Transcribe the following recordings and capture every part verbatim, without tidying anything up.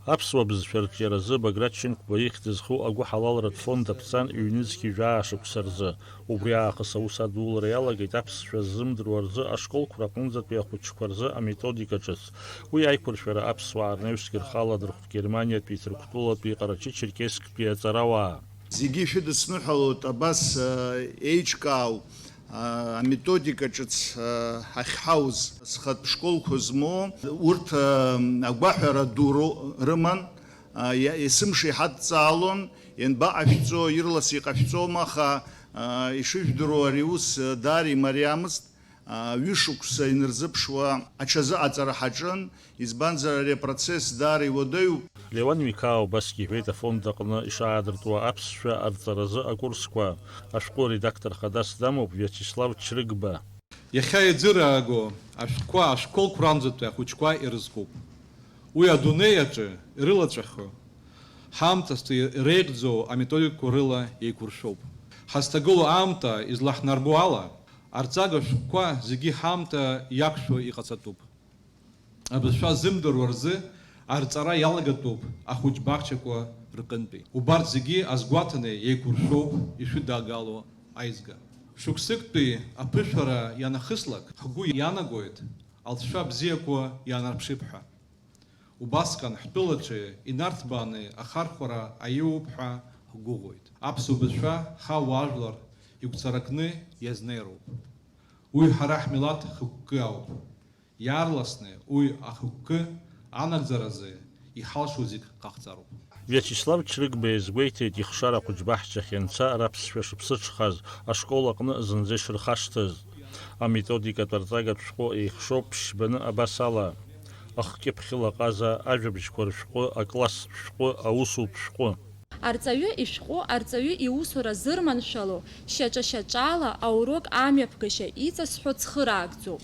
Аԥсуа бызшәа арҿиаразы Баграт Шьынқәба ихьӡ зху агәыҳалалратә фонд аԥҵан ҩнызқьи жәаа шықәса рзы. Убри аахыс аус адулара иалагеит аԥсшәа ззымдыруа рзы ашколқәа рҟынӡатәи ахәыҷқәа рзы аметодика ҿыц. Уи аиқәыршәара аԥсуаа рнаҩсгьы рхы аладырхәт Германиатәи, Ҭырқәтәылатәи, Ҟарачы-Черкессктәи аҵарауаа. Зегьы шәыдысныҳәалоит абас, э, еиҿкаау, э, аметодика ҿыц, э, ахьҳауз. Зхатә школқәа змоу урҭ, э, агәаҳәара ду ро-, рыман, э, иа-, есымша иҳадҵаалон, ианбаҟашәҵо, ирлас иҟашәҵома, аха, э, ишыжәдыруа ари аус, э, даара имариамызт. Ҩышықәса инарзыԥшуа аҽазыҟаҵара ҳаҿын, избанзар, ари апроцесс даара иуадаҩуп. Леуан Миқаа убасгьы иҳәеит, афонд аҟны ишаадыртуа аԥсшәа арҵаразы акурсқәа ашәҟәы аредактор хадас дамоуп Виачеслав Чрыгба. Иахьа иӡырааго ашәҟәқәа ашколқәа рҟынӡатәи ахәыҷқәа ирызкуп. Уи адунеи аҿы ирылаҵәахо, ҳаамҭазтәи иреиӷьӡоу аметодикақәа рыла еиқәыршәоуп. Ҳазҭагылоу аамҭа излаҳнарбо ала, арҵага шәҟәқәа зегьы ҳаамҭа иақәшәо иҟаҵатәуп. Абызшәа ззымдыруа рзы арҵара иалагатәуп ахәыҷ баҳчақәа рҟынтәи. Убарҭ зегьы азгәаҭаны еиқәыршәоуп ишәыдагало аизга. Шықәсыктәи аԥышәара ианахыслак, ҳгәы иаанагоит алҵшәа бзиақәа иаанарԥшып ҳәа. Убасҟан ҳтәылаҿы инарҭбааны ахархәара аиуп ҳәа ҳгәыӷуеит. Аԥсуа бызшәа ҳауаажәлар игәцаракны иазнеироуп. Уи ҳара ҳмилаҭ хықәкы ауп. Иаарласны уи ахықәкы анагӡаразы иҳалшо зегь ҟаҳҵароуп. Виачеслав Чрыгба иазгәеиҭеит, ихшара ахәыҷбаҳчахь ианца раԥсшәа шыԥсыҽхаз, ашкол аҟны зынӡа ишырхашҭыз. Аметодикатә арҵагатә шәҟәы еихшоуп ԥшьбаны абас ала: ахкьыԥхьыла ҟаза, ажәабжьқәа рышәҟәы, акласстә шәҟәы, аусутә шәҟәы. Арҵаҩы ишәҟәы, арҵаҩы иусура зырманшәало, шьаҿа-шьаҿала аурок амҩаԥгашьа иҵасҳәо цхыраагӡоуп.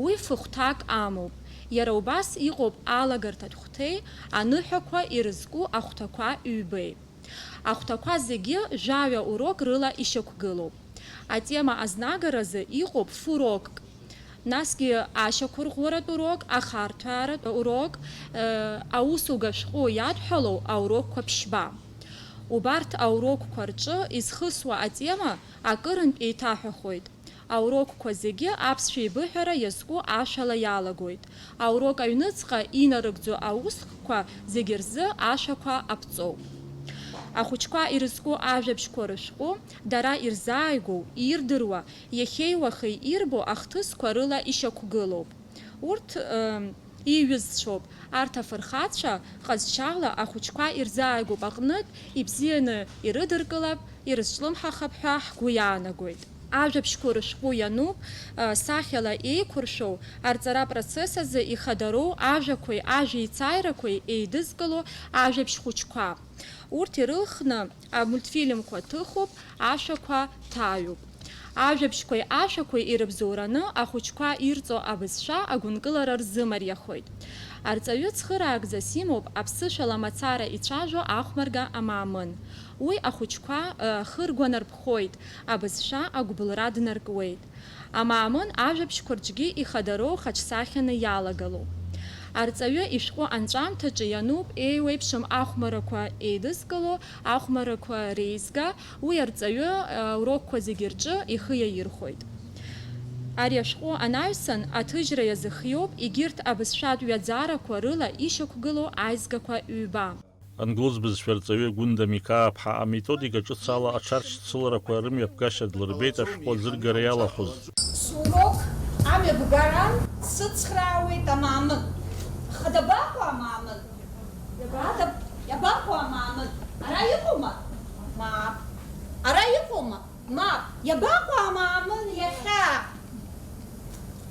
Уи фыхәҭак амоуп. Иара убас иҟоуп алагарҭатә хәҭеи аныҳәақәа ирызку ахәҭақәа ҩбеи. Ахәҭақәа зегьы жәаҩа урок рыла ишьақәгылоуп. Атема азнагаразы иҟоуп фурокк, насгьы ашьақәырӷәӷәаратә урок, ахарҭәааратә урок, э, аусуга шәҟәы иадҳәалоу аурокқәа ԥшьба. Убарҭ аурокқәа рҿы изхысуа атема акырынтә еиҭаҳәахоит. Аурокқәа зегьы аԥсшәа еибыҳәара иазку ашәала иалагоит. Аурок аҩныҵҟа инарыгӡо аусқәа зегьы рзы ашәақәа аԥҵоуп. Ахәыҷқәа ирызку ажәабжьқәа рышәҟәы дара ирзааигәоу, ирдыруа, иахьеи уахеи ирбо ахҭысқәа рыла ишьақәгылоуп. Урҭ, ыы, иҩызцәоуп. Арҭ афырхацәа ҟазшьала ахәыҷқәа ирзааигәоуп аҟнытә, ибзианы ирыдыркылап, ирызҿлымҳахап ҳәа ҳгәы иаанагоит. Ажәабжьқәа рышәҟәы иануп, ыы, сахьала еиқәыршәоу, арҵара процесс азы ихадароу ажәақәеи ажәеицааирақәеи еидызкыло ажәабжь хәыҷқәа. Урҭ ирылхны амультфильмқәа ҭыхуп, ашәақәа ҭаҩуп. Ажәабжьқәеи ашәақәеи ирыбзоураны ахәыҷқәа ирҵо абызшәа агәынкылара рзымариахоит. Арҵаҩы цхыраагӡас имоуп аԥсышәала мацара ицәажәо ахәмарга амаамын. Уи ахәыҷқәа, э, хы ргәанарԥхоит, абызшәа агәыбылра днаркуеит. Амаамын ажәабжьқәа рҿгьы ихадароу хаҿсахьаны иалагалоуп. Арҵаҩы ишәҟәы анҵәамҭаҿы иануп еиуеиԥшым ахәмарақәа еидызкыло ахәмарақәа реизга, уи арҵаҩы, э, урокқәа зегьы рҿы ихы иаирхәоит. Ари ашәҟәы анаҩсан аҭыжьра иазыхиоуп егьырҭ абызшәатә ҩаӡарақәа рыла ишьақәгылоу аизгақәа ҩба. Англоз бызшәа рҵаҩы Гәында Миқаа-ԥҳа аметодика ҿыц ала аҽаршьцыларақәа рымҩаԥгашьа длырбеит ашәҟәы аӡыргара иалахәыз. Сурок амҩаԥгаран сыцхраауеит амаамын. Аха дабаҟоу амаамын? Иабада-, иабаҟоу амаамын? Ара иҟоума? Мап. Ара иҟоума? Мап, иабаҟоу амаамын иахьа?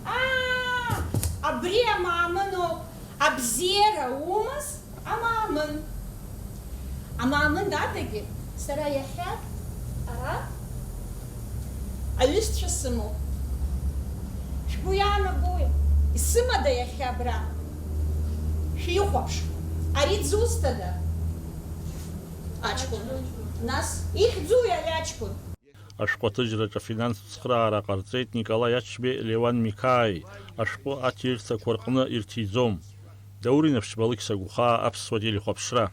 Аа, абри амаамыноуп, абзиара умаз амаамын. Амаамын адагьы сара иахьа ара аҩызцәа сымоуп. Шәгәы иаанагои? Исымада иахьа абра? Шәихәаԥш, ари дзусҭада? Аҷкәын. Нас, ихьӡуи ари аҷкәын? Ашәҟәы аҭыжьраҿы афинанстә цхыраара ҟарҵеит Николаи Ачбеи, Леуан Миқааи, ашәҟәы аҭирҭақәа рҟны ирҭиӡом. Даур Инаԥшьба, Алықьса Гәхаа, Аԥсуа телехәаԥшра.